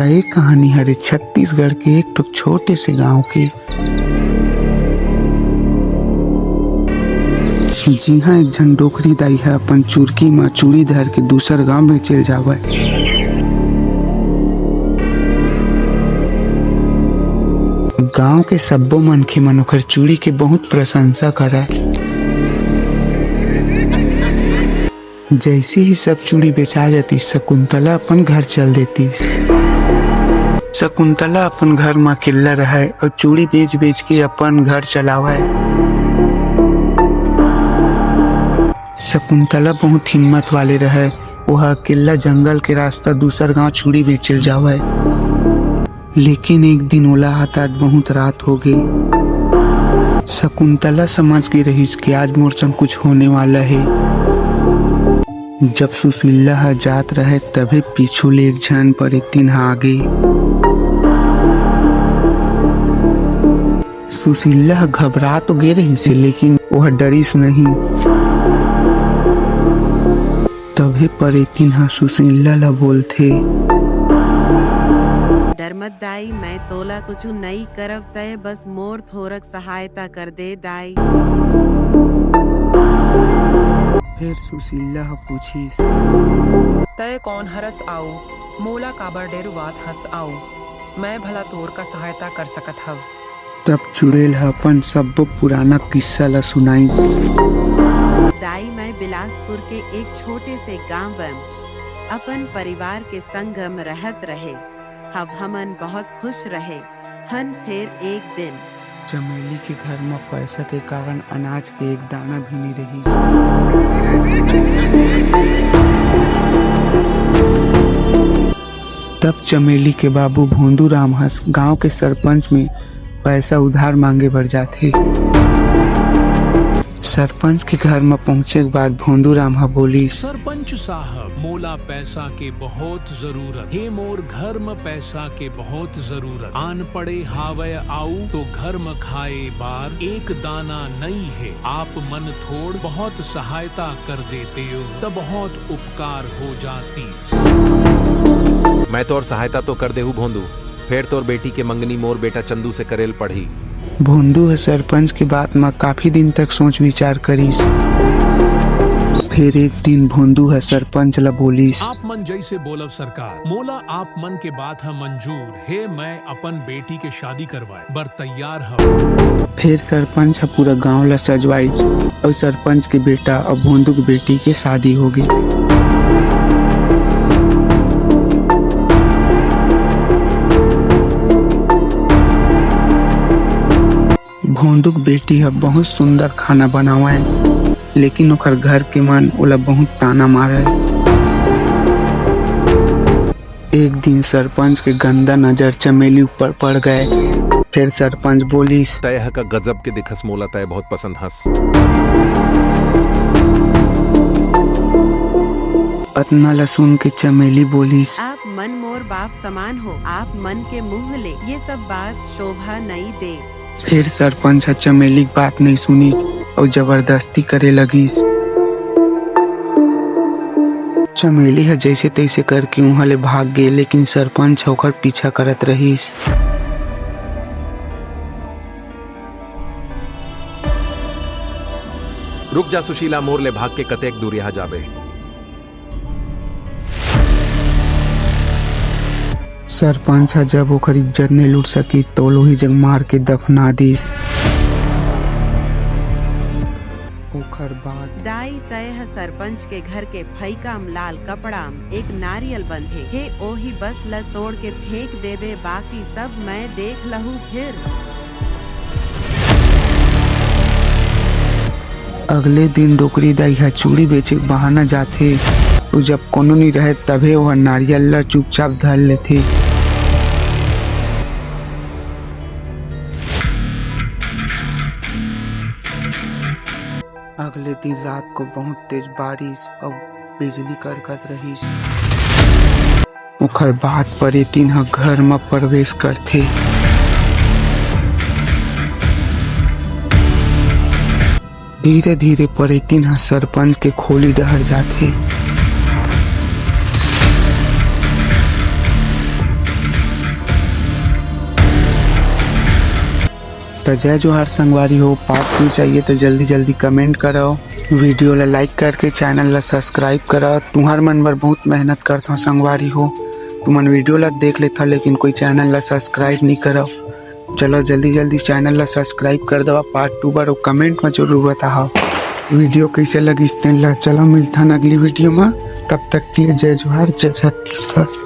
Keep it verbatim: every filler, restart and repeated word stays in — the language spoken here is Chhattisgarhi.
ये कहानी हरे छत्तीसगढ़ के एक ठो छोटे से गांव के, जिहां एक झन डोकरी दाई ह अपन चुरकी म चूड़ी धर के दूसर गांव में चल जावय। गांव के सब्बो मनखे मन ओकर चूड़ी के बहुत प्रशंसा करय। जैसे ही सब चूड़ी बेचा जाती, शकुंतला अपन घर चल देती। शकुंतला अपन घर म अकेल्ला रहय और चूड़ी बेच बेच के अपन घर चलावय। शकुंतला बहुत हिम्मत वाले रहय। ओह अकेल्ला जंगल के रास्ता दूसर गांव चूड़ी बेचल जावय। लेकिन एक दिन ओला हा तात बहुत रात हो गे। शकुंतला समझ गे रहिस कि आज मोर संग कुछ होने वाला हे। जब सुशीला ह जात रहे, तभे पीछू ले एक झन परेतिन ह आगे। सुशीला ह घबरा तो गे रहिस हे, लेकिन ओह डरिस नहीं। तभे परेतिन ह सुशीला ल बोलथे। डर मत दाई, मैं तोला कुछु नई करव, तय बस मोर थोरक सहायता कर दे दाई। फेर सुशीला ह पूछिस। तय कौन हरस आऊ, मोला काबर डेरुवात हस आऊ, मैं भला तोर का सहायता कर सकत हव। तब चुड़ैल ह अपन सब्बो पुराना किस्सा ल सुनाइस। दाई, मैं बिलासपुर के एक छोटे से गांव म अपन परिवार के संग म रहत रहे हव। हमन बहुत खुश रहे हन। फेर एक दिन चमेली के घर म पैसा के कारण अनाज के एक दाना भी नहीं रहिस। तब चमेली के बाबू भोंदू राम ह गांव के सरपंच में पैसा उधार मांगे बर जाथे। सरपंच के घर म पहुंचे के बाद भोंदू राम ह बोलिस। सरपंच साहब, मोला पैसा के बहुत जरूरत हे। मोर घर म पैसा के बहुत जरूरत। आन पड़े हावय आऊ तो घर म खाए बार एक दाना नई हे। आप मन थोड़ बहुत सहायता कर देते त बहुत उपकार हो जाती। मैं तोर सहायता तो कर देहू भोंदू, फेर तोर बेटी के मंगनी मोर बेटा चंदू से करेल पड़ही। भोंदू ह सरपंच के बात म काफी दिन तक सोच विचार करिस। फेर एक दिन भोंदू ह सरपंच ल बोलिस। आप मन जैसे बोलब सरकार, मोला आप मन के बात ह मंजूर हे। मैं अपन बेटी के शादी करवाए बर तैयार हव। फेर सरपंच ह पूरा गांव ल सजवाइस अउ सरपंच के बेटा अउ भोंदू के बेटी के शादी होगे। भोंदू के बेटी ह बहुत सुंदर खाना बनावय, लेकिन ओकर घर के मन ओला बहुत ताना मारय। एक दिन सरपंच के गंदा नजर चमेली ऊपर पड़ गए। फिर सरपंच बोलिस। तय ह का गजब के दिखस मोला, तय बहुत पसंद हस। अतना ल सुन के चमेली बोलिस। आप मन मोर बाप समान हो, आप मन के मुंह ले ये सब बात शोभा नई दे। फिर सरपंच ह चमेली के बात नई सुनिस अउ जबरदस्ती करे लगिस। चमेली ह जैसे तैसे करके उहाँ ले भाग गे, लेकिन सरपंच ह ओकर पीछा करत रहिस। रुक जा सुशीला, मोर ले भाग के कतेक दूर यहाँ जाबे। सरपंच ह जब ओखर इज्जत नइ लूट सकिस, त ओला उही जग मार के दफना दिस। ओखर बाद दाई, तय ह सरपंच के घर के फइका म लाल कपड़ा म एक नारियल बंधे हे, ओही बस ल तोड़ के फेंक देबे, बाकी सब मैं देख लहू फिर। अगले दिन डोकरी दाई ह चूड़ी बेचे के बहाना जाथे। अउ जब कोनो नइ रहय, तभे ओह नारियल ल चुपचाप धर लेथे। अगले दिन रात को बहुत तेज बारिश अउ बिजली कड़कत रहिस। ओखर बाद परेतिन ह घर म प्रवेश करथे। धीरे-धीरे परेतिन ह सरपंच के खोली डहर जाथे। त जय जोहार संगवारी हो, पार्ट टू चाहिए त जल्दी जल्दी कमेंट करव, वीडियो ला लाइक करके चैनल ला सब्सक्राइब करव। तुहर मन बर बहुत मेहनत करथव संगवारी हो, तुमन वीडियो ला देख लेथव लेकिन कोई चैनल ला सब्सक्राइब नहीं करव। चलो जल्दी जल्दी चैनल ला सब्सक्राइब कर देवा पार्ट टू बर, अउ कमेंट में जरूर बताहव वीडियो कैसे लगिस तेन ला। चलो मिलथन अगली वीडियो में, तब तक के लिए जय जोहार, जय छत्तीसगढ़।